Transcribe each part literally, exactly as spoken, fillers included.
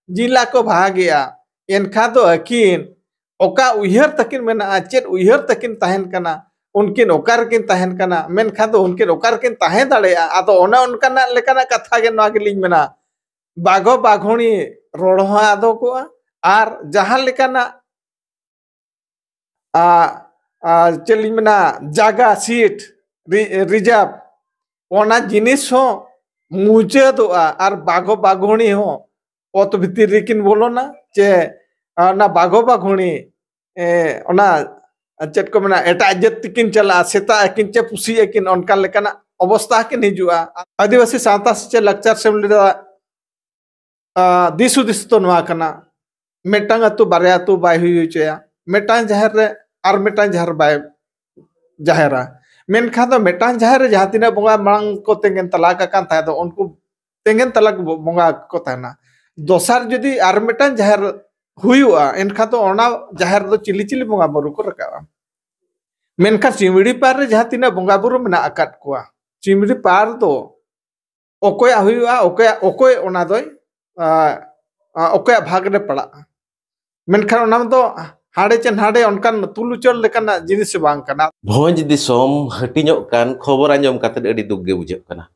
ᱡᱤᱞᱟ ᱠᱚ ᱵᱷᱟᱜᱮᱜᱼᱟ, ᱮᱱᱠᱷᱟᱱ ᱫᱚ ᱟᱹᱠᱤᱱ ᱚᱠᱟ ᱩᱭᱦᱟᱹᱨ ᱛᱟᱹᱠᱤᱱ ᱢᱮᱱᱟᱜᱼᱟ, ᱪᱮᱫ ᱩᱭᱦᱟᱹᱨ ᱛᱟᱹᱠᱤᱱ ᱛᱟᱦᱮᱱ ᱠᱟᱱᱟ, ᱩᱱᱠᱤᱱ ᱚᱠᱟ ᱨᱮᱠᱤᱱ ᱛᱟᱦᱮᱱ ᱠᱟᱱᱟ, ᱢᱮᱱᱠᱷᱟᱱ ᱫᱚ ᱩᱱᱠᱤᱱ ᱚᱠᱟ ᱨᱮᱠᱤᱱ ᱛᱟᱦᱮᱸ ᱫᱟᱲᱮᱭᱟᱜᱼᱟ᱾ ᱟᱫᱚ ᱚᱱᱮ ᱚᱱᱠᱟᱱᱟᱜ ᱞᱮᱠᱟᱱᱟᱜ ᱠᱟᱛᱷᱟ ᱜᱮ ᱱᱚᱣᱟ ᱜᱮᱞᱤᱧ ᱢᱮᱱᱟ, ᱵᱟᱜᱚ ᱵᱟᱜᱷᱩᱲᱤ ᱨᱚᱲ ᱦᱚᱸ ᱟᱫᱚ ᱠᱚᱜᱼᱟ, ᱟᱨ ᱡᱟᱦᱟᱸ ᱞᱮᱠᱟᱱᱟᱜ ᱟ, ᱟ, ᱪᱮᱫ ᱞᱤᱧ ᱢᱮᱱᱟ, ᱡᱟᱜᱟ ᱥᱤᱴ ᱨᱤ-, ᱨᱤᱡᱟᱨᱵᱷ, ᱚᱱᱟ ᱡᱤᱱᱤᱥ ᱦᱚᱸ ᱢᱩᱪᱟᱹᱫᱚᱜᱼᱟ᱾ ᱟᱨ ᱵᱟᱜᱚ ᱵᱟᱜᱷᱩᱲᱤ ᱦᱚᱸ ᱚᱛ ᱵᱷᱤᱛᱤᱨ ᱨᱮᱠᱤᱱ ᱵᱚᱞᱚᱱᱟ, ᱪᱮ ᱚᱱᱟ ᱵᱟᱜᱚ ᱵᱟᱜᱷᱩᱲᱤ, ᱮ, ᱚᱱᱟ ᱪᱮᱫ ᱠᱚ ᱢᱮᱱᱟ, ᱮᱴᱟᱜ ᱡᱟᱹᱛ ᱛᱮᱠᱤᱱ ᱪᱟᱞᱟᱜᱼᱟ, ᱥᱮᱛᱟᱜ ᱟᱹᱠᱤᱱ ᱪᱮ ᱯᱩᱥᱤᱜ ᱟᱹᱠᱤᱱ, ᱚᱱᱠᱟ ᱞᱮᱠᱟᱱᱟᱜ ᱚᱵᱚᱥᱛᱟ ᱠᱤᱱ ᱦᱤᱡᱩᱜᱼᱟ᱾ ᱟᱹᱫᱤᱵᱟᱹᱥᱤ ᱥᱟᱶᱛᱟ ᱥᱮᱪᱮᱫ ᱞᱟᱠᱪᱟᱨ ᱥᱮᱢᱞᱮᱫᱟ ᱟ, ᱫᱤᱥ ᱦᱩᱫᱤᱥ ᱫᱚ ᱱᱚᱣᱟ ᱠᱟᱱᱟ, ᱢᱤᱫᱴᱟᱝ ᱟᱹᱛᱩ ᱵᱟᱨᱭᱟ ᱟᱹᱛᱩ ᱵᱟᱭ ᱦᱩᱭ ᱦᱚᱪᱚᱭᱟ, ᱢᱤᱫᱴᱟᱝ ᱡᱟᱦᱮᱨ ᱨᱮ ᱟᱨ ᱢᱤᱫᱴᱟᱝ ᱡᱟᱦᱮᱨ ᱵᱟᱭ ᱡᱟᱦᱮᱨᱟ᱾ ᱢᱮᱱᱠᱷᱟᱱ ᱫᱚ ᱢᱤᱫᱴᱟᱝ ᱡᱟᱦᱮᱨ ᱨᱮ ᱡᱟᱦᱟᱸ ᱛᱤᱱᱟᱹᱜ ᱵᱚᱸᱜᱟ ᱢᱟᱲᱟᱝ ᱠᱚ ᱛᱮᱸᱜᱮᱱ ᱛᱟᱞᱟ ᱠᱟᱠᱟᱱ ᱛᱟᱦᱮᱸ ᱫᱚ, ᱩᱱᱠᱩ ᱛᱮᱸᱜᱮᱱ ᱛᱟᱞᱟ ᱠᱚ ᱵᱚᱸᱜᱟ ᱠᱚ ᱛᱟᱦᱮᱱᱟ᱾ ᱫᱚᱥᱟᱨ ᱡᱩᱫᱤ ᱟᱨ ᱢᱤᱫᱴᱟᱝ ᱡᱟᱦᱮᱨ ᱦᱩᱭᱩᱜᱼᱟ, ᱮᱱᱠᱷᱟᱱ ᱫᱚ ᱚᱱᱟ ᱡᱟᱦᱮᱨ ᱫᱚ ᱪᱤᱞᱤ ᱪᱤᱞᱤ ᱵᱚᱸᱜᱟ ᱵᱩᱨᱩ ᱠᱚ ᱨᱟᱠᱟᱵᱼᱟ᱾ ᱢᱮᱱᱠᱷᱟᱱ ᱪᱤᱢᱲᱤ ᱯᱟᱲ ᱨᱮ ᱡᱟᱦᱟᱸ ᱛᱤᱱᱟᱹᱜ ᱵᱚᱸᱜᱟ ᱵᱩᱨᱩ ᱢᱮᱱᱟᱜ ᱟᱠᱟᱫ ᱠᱚᱣᱟ, ᱪᱤᱢᱲᱤ ᱯᱟᱲ ᱫᱚ ᱚᱠᱚᱭᱟᱜ ᱦᱩᱭᱩᱜᱼᱟ, ᱚᱠᱚᱭᱟᱜ, ᱚᱠᱚᱭ ᱚᱱᱟ ᱫᱚᱭ, ᱟ, ᱟ, ᱚᱠᱚᱭᱟᱜ ᱵᱷᱟᱜᱽ ᱨᱮ ᱯᱟᱲᱟᱜᱼᱟ᱾ ᱢᱮᱱᱠᱷᱟᱱ ᱚᱱᱟ ᱫᱚ ᱦᱟᱸᱰᱮ ᱪᱮ ᱱᱟᱰᱮ ᱚᱱᱠᱟᱱ ᱛᱩᱞᱩᱪᱚᱞ ᱞᱮᱠᱟᱱᱟᱜ ᱡᱤᱱᱤᱥ ᱵᱟᱝ ᱠᱟᱱᱟ᱾ ᱵᱷᱚᱸᱡᱽ ᱫᱤᱥᱚᱢ ᱦᱟᱹᱴᱤᱧᱚᱜ ᱠᱟᱱ ᱠᱷᱚᱵᱚᱨ ᱟᱸᱡᱚᱢ ᱠᱟᱛᱮ ᱟᱹᱰᱤ ᱫᱩᱠ ᱜᱮ ᱵᱩᱡᱷᱟᱹᱜ ᱠᱟᱱᱟ᱾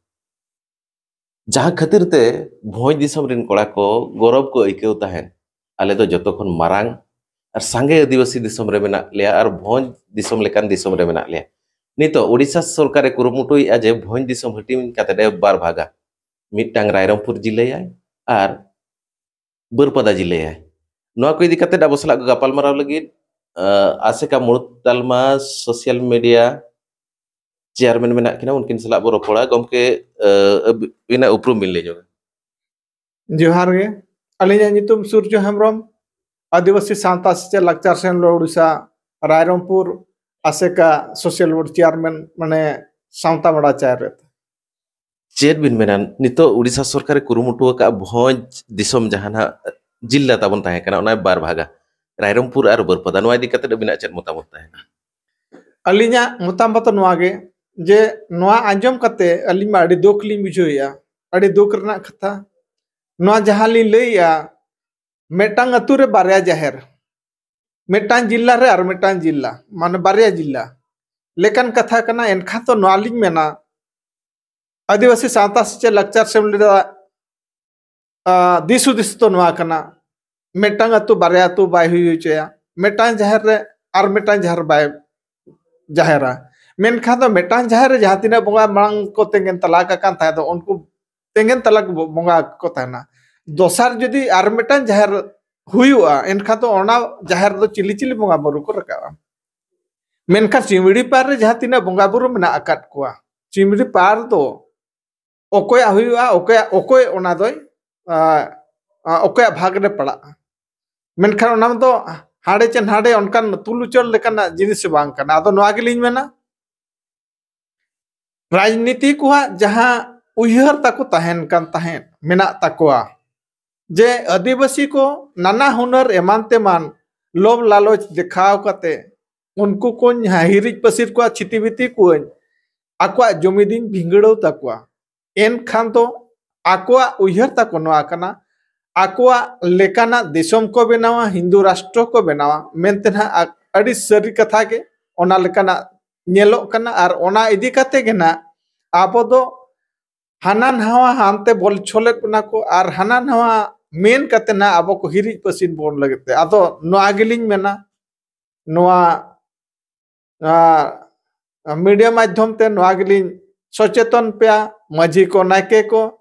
ᱡᱟᱦᱟᱸ ᱠᱷᱟᱹᱛᱤᱨ ᱛᱮ ᱵᱷᱚᱸᱡᱽ ᱫᱤᱥᱚᱢ ᱨᱮᱱ ᱠᱚᱲᱟ ᱠᱚ ᱜᱚᱨᱚᱵᱽ ᱠᱚ ᱟᱹᱭᱠᱟᱹᱣ ᱛᱟᱦᱮᱸᱫ, ᱟᱞᱮ ᱫᱚ ᱡᱚᱛᱚ ᱠᱷᱚᱱ ᱢᱟᱨᱟᱝ ᱟᱨ ᱥᱟᱸᱜᱮ ᱟᱹᱫᱤᱵᱟᱹᱥᱤ ᱫᱤᱥᱚᱢ ᱨᱮ ᱢᱮᱱᱟᱜ ᱞᱮᱭᱟ ᱟᱨ ᱵᱷᱚᱸᱡᱽ ᱫᱤᱥᱚᱢ ᱞᱮᱠᱟᱱ ᱫᱤᱥᱚᱢ ᱨᱮ ᱢᱮᱱᱟᱜ ᱞᱮᱭᱟ᱾ ᱱᱤᱛᱚᱜ ᱳᱰᱤᱥᱟ ᱥᱚᱨᱠᱟᱨᱮ ᱠᱩᱨᱩᱢᱩᱴᱩᱭᱮᱫᱼᱟ ᱡᱮ ᱵᱷᱚᱸᱡᱽ ᱫᱤᱥᱚᱢ ᱦᱟᱹᱴᱤᱧ ᱠᱟᱛᱮ ᱮ ᱵᱟᱨ ᱵᱷᱟᱜᱟ, ᱢᱤᱫᱴᱟᱝ ᱨᱟᱭᱨᱚᱝᱯᱩᱨ ᱡᱤᱞᱟᱹᱭᱟᱭ ᱟᱨ ᱵᱟᱹᱨᱯᱟᱫᱟ ᱡᱤᱞᱟᱹᱭᱟᱭ᱾ ᱱᱚᱣᱟ ᱠᱚ ᱤᱫᱤ ᱠᱟᱛᱮ ᱟᱵᱚ ᱥᱟᱞᱟᱜ ᱜᱟᱯᱟᱞᱢᱟᱨᱟᱣ ᱞᱟᱹᱜᱤᱫ, ᱟ, ᱟᱥᱮᱠᱟ ᱢᱩᱬᱩᱫ ᱛᱟᱞᱢᱟ ᱥᱳᱥᱟᱞ ᱢᱤᱰᱤᱭᱟ ᱪᱮᱭᱟᱨᱢᱮᱱ ᱢᱮᱱᱟᱜ ᱠᱤᱱᱟ, ᱩᱱᱠᱤᱱ ᱥᱟᱞᱟᱜ ᱵᱚ ᱨᱚᱯᱚᱲᱟ᱾ ᱜᱚᱢᱠᱮ, ᱟ, ᱟᱹᱵᱤᱱᱟᱜ ᱩᱯᱨᱩᱢ ᱵᱤᱱ ᱞᱟᱹᱭ ᱧᱚᱜᱟ᱾ ᱡᱚᱦᱟᱨ ᱜᱮ᱾ ᱟᱹᱞᱤᱧᱟᱜ ᱧᱩᱛᱩᱢ ᱥᱩᱨᱡᱚ ᱦᱮᱢᱵᱨᱚᱢ, ᱟᱹᱫᱤᱵᱟᱹᱥᱤ ᱥᱟᱶᱛᱟ ᱥᱮᱪᱮᱫ ᱞᱟᱠᱪᱟᱨ ᱥᱮᱢᱞᱮᱫ ᱳᱰᱤᱥᱟ, ᱨᱟᱭᱨᱚᱝᱯᱩᱨ ᱟᱥᱮᱠᱟ ᱥᱳᱥᱟᱞ ᱵᱳᱨᱰ ᱪᱮᱭᱟᱨᱢᱮᱱ, ᱢᱟᱱᱮ ᱥᱟᱶᱛᱟ ᱵᱟᱲᱟ ᱪᱟᱭᱨᱮᱛ᱾ ᱪᱮᱫ ᱵᱤᱱ ᱢᱮᱱᱟ, ᱱᱤᱛᱚᱜ ᱩᱰᱤᱥᱟ ᱥᱚᱨᱠᱟᱨᱮ ᱠᱩᱨᱩᱢᱩᱴᱩ ᱟᱠᱟᱫ ᱵᱷᱚᱸᱡᱽ ᱫᱤᱥᱚᱢ ᱡᱟᱦᱟᱸ ᱱᱟᱜ ᱡᱤᱞᱟ ᱛᱟᱵᱚᱱ ᱛᱟᱦᱮᱸ ᱠᱟᱱᱟ, ᱚᱱᱟ ᱵᱟᱨ ᱵᱷᱟᱜᱟ, ᱨᱟᱭᱨᱚᱝᱯᱩᱨ ᱟᱨ ᱵᱟᱹᱨᱯᱟᱫᱟ, ᱱᱚᱣᱟ ᱤᱫᱤ ᱠᱟᱛᱮ ᱟᱹᱵᱤᱱᱟᱜ ᱪᱮᱫ ᱢᱚᱛᱟᱢᱚᱛ ᱛᱟᱦᱮᱱᱟ? ᱟᱹᱞᱤᱧᱟᱜ ᱢᱚᱛᱟᱢᱚᱛ ᱱᱚᱣᱟ ᱜᱮ, ᱡᱮ ᱱᱚᱣᱟ ᱟᱸᱡᱚᱢ ᱠᱟᱛᱮ ᱟᱹᱞᱤᱧ ᱢᱟ ᱟᱹᱰᱤ ᱫᱩᱠ ᱞᱤᱧ ᱵᱩᱡᱷᱟᱹᱣᱮᱫᱼᱟ, ᱟᱹᱰᱤ ᱫᱩᱠ ᱨᱮᱱᱟᱜ ᱠᱟᱛᱷᱟ᱾ ᱱᱚᱣᱟ ᱡᱟᱦᱟᱸ ᱞᱤᱧ ᱞᱟᱹᱭᱮᱫᱼᱟ, ᱢᱤᱫᱴᱟᱝ ᱟᱹᱛᱩ ᱨᱮ ᱵᱟᱨᱭᱟ ᱡᱟᱦᱮᱨ, ᱢᱤᱫᱴᱟᱝ ᱡᱤᱞᱟ ᱨᱮ ᱟᱨ ᱢᱤᱫᱴᱟᱝ ᱡᱤᱞᱟ, ᱢᱟᱱᱮ ᱵᱟᱨᱭᱟ ᱡᱤᱞᱟ ᱞᱮᱠᱟᱱ ᱠᱟᱛᱷᱟ ᱠᱟᱱᱟ᱾ ᱮᱱᱠᱷᱟᱱ ᱫᱚ ᱱᱚᱣᱟ ᱞᱤᱧ ᱢᱮᱱᱟ, ᱟᱹᱫᱤᱵᱟᱹᱥᱤ ᱥᱟᱶᱛᱟ ᱥᱮᱪᱮᱫ ᱞᱟᱠᱪᱟᱨ ᱥᱮᱢᱞᱮᱫᱟᱜ ᱫᱤᱥ ᱦᱩᱫᱤᱥ ᱫᱚ ᱱᱚᱣᱟ ᱠᱟᱱᱟ, ᱢᱤᱫᱴᱟᱝ ᱟᱹᱛᱩ ᱵᱟᱨᱭᱟ ᱟᱹᱛᱩ ᱵᱟᱭ ᱦᱩᱭ ᱦᱚᱪᱚᱭᱟ, ᱢᱤᱫᱴᱟᱝ ᱡᱟᱦᱮᱨ ᱨᱮ ᱟᱨ ᱢᱤᱫᱴᱟᱝ ᱡᱟᱦᱮᱨ ᱵᱟᱭ ᱡᱟᱦᱮᱨᱟ᱾ ᱢᱮᱱᱠᱷᱟᱱ ᱫᱚ ᱢᱤᱫᱴᱟᱝ ᱡᱟᱦᱮᱨ ᱨᱮ ᱡᱟᱦᱟᱸ ᱛᱤᱱᱟᱹᱜ ᱵᱚᱸᱜᱟ ᱢᱟᱲᱟᱝ ᱠᱚ ᱛᱮᱸᱜᱮᱱ ᱛᱟᱞᱟ ᱟᱠᱟᱱ ᱛᱟᱦᱮᱸ ᱫᱚ, ᱩᱱᱠᱩ ᱛᱮᱸᱜᱮᱱ ᱛᱟᱞᱟ ᱵᱚᱸᱜᱟ ᱠᱚ ᱛᱟᱦᱮᱱᱟ᱾ ᱫᱚᱥᱟᱨ ᱡᱩᱫᱤ ᱟᱨ ᱢᱤᱫᱴᱟᱝ ᱡᱟᱦᱮᱨ ᱦᱩᱭᱩᱜᱼᱟ, ᱮᱱᱠᱷᱟᱱ ᱫᱚ ᱚᱱᱟ ᱡᱟᱦᱮᱨ ᱫᱚ ᱪᱤᱞᱤ ᱪᱤᱞᱤ ᱵᱚᱸᱜᱟ ᱵᱩᱨᱩ ᱠᱚ ᱨᱟᱠᱟᱵᱼᱟ᱾ ᱢᱮᱱᱠᱷᱟᱱ ᱪᱤᱢᱲᱤ ᱯᱟᱨ ᱨᱮ ᱡᱟᱦᱟᱸ ᱛᱤᱱᱟᱹᱜ ᱵᱚᱸᱜᱟ ᱵᱩᱨᱩ ᱢᱮᱱᱟᱜ ᱟᱠᱟᱫ ᱠᱚᱣᱟ, ᱪᱤᱢᱲᱤ ᱯᱟᱨ ᱫᱚ ᱚᱠᱚᱭᱟᱜ ᱦᱩᱭᱩᱜᱼᱟ, ᱚᱠᱚᱭᱟᱜ, ᱚᱠᱚᱭ ᱚᱱᱟ ᱫᱚᱭ, ᱟ, ᱟ, ᱚᱠᱚᱭᱟᱜ ᱵᱷᱟᱜᱽ ᱨᱮ ᱯᱟᱲᱟᱜᱼᱟ᱾ ᱢᱮᱱᱠᱷᱟᱱ ᱚᱱᱟ ᱫᱚ ᱦᱟᱸᱰᱮ ᱪᱮ ᱱᱟᱰᱮ ᱚᱱᱠᱟᱱ ᱛᱩᱞᱩᱪᱚᱞ ᱞᱮᱠᱟᱱᱟᱜ ᱡᱤᱱᱤᱥ ᱵᱟᱝ ᱠᱟᱱᱟ᱾ ᱟᱫᱚ ᱱᱚᱣᱟ ᱜᱮᱞᱤᱧ ᱢᱮᱱᱟ, ᱨᱟᱡᱽᱱᱤᱛᱤ ᱠᱚᱣᱟᱜ ᱡᱟᱦᱟᱸ ᱩᱭᱦᱟᱹᱨ ᱛᱟᱠᱚ ᱛᱟᱦᱮᱱ ᱠᱟᱱ ᱛᱟᱦᱮᱸᱫ, ᱢᱮᱱᱟᱜ ᱛᱟᱠᱚᱣᱟ, ᱡᱮ ᱟᱹᱫᱤᱵᱟᱹᱥᱤ ᱠᱚ ᱱᱟᱱᱟ ᱦᱩᱱᱟᱹᱨ ᱮᱢᱟᱱ ᱛᱮᱢᱟᱱ ᱞᱳᱵᱷ ᱞᱟᱞᱚᱪ ᱫᱮᱠᱷᱟᱣ ᱠᱟᱛᱮ ᱩᱱᱠᱩ ᱠᱚᱧ ᱦᱤᱨᱤᱡ ᱯᱟᱹᱥᱤᱨ ᱠᱚᱣᱟ, ᱪᱷᱤᱛᱤ ᱵᱤᱛᱤ ᱠᱚᱣᱟᱹᱧ, ᱟᱠᱚᱣᱟᱜ ᱡᱚᱢᱤ ᱫᱤᱧ ᱵᱷᱤᱸᱜᱟᱹᱲᱟᱹᱣ ᱛᱟᱠᱚᱣᱟ᱾ ᱮᱱᱠᱷᱟᱱ ᱫᱚ ᱟᱠᱚᱣᱟᱜ ᱩᱭᱦᱟᱹᱨ ᱛᱟᱠᱚ ᱱᱚᱣᱟ ᱠᱟᱱᱟ, ᱟᱠᱚᱣᱟᱜ ᱞᱮᱠᱟᱱᱟᱜ ᱫᱤᱥᱚᱢ ᱠᱚ ᱵᱮᱱᱟᱣᱟ, ᱦᱤᱱᱫᱩ ᱨᱟᱥᱴᱨᱚ ᱠᱚ ᱵᱮᱱᱟᱣᱟ ᱢᱮᱱᱛᱮ ᱱᱟᱦᱟᱜ ᱟ-, ᱟᱹᱰᱤ ᱥᱟᱹᱨᱤ ᱠᱟᱛᱷᱟ ᱜᱮ ᱚᱱᱟ ᱞᱮᱠᱟᱱᱟᱜ ᱧᱮᱞᱚᱜ ᱠᱟᱱᱟ᱾ ᱟᱨ ᱚᱱᱟ ᱤᱫᱤ ᱠᱟᱛᱮ ᱜᱮ ᱱᱟᱦᱟᱜ ᱟᱵᱚ ᱫᱚ ᱦᱟᱱᱟ ᱱᱟᱣᱟ ᱦᱟᱱᱛᱮ ᱵᱚᱞ ᱪᱷᱚᱞᱮᱫ ᱵᱚᱱᱟ ᱠᱚ ᱟᱨ ᱦᱟᱱᱟ ᱱᱟᱣᱟ ᱢᱮᱱ ᱠᱟᱛᱮ ᱱᱟᱦᱟᱜ ᱟᱵᱚ ᱠᱚ ᱦᱤᱨᱤᱡ ᱯᱟᱹᱥᱤᱨ ᱵᱚᱱ ᱞᱟᱹᱜᱤᱫ ᱛᱮ᱾ ᱟᱫᱚ ᱱᱚᱣᱟ ᱜᱮᱞᱤᱧ ᱢᱮᱱᱟ, ᱱᱚᱣᱟ ᱟᱨ ᱢᱤᱰᱤᱭᱟ ᱢᱟᱫᱽᱫᱷᱚᱢ ᱛᱮ ᱱᱚᱣᱟ ᱜᱮᱞᱤᱧ ᱥᱚᱪᱮᱛᱚᱱ ᱯᱮᱭᱟ, ᱢᱟᱹᱡᱷᱤ ᱠᱚ, ᱱᱟᱭᱠᱮ ᱠᱚ,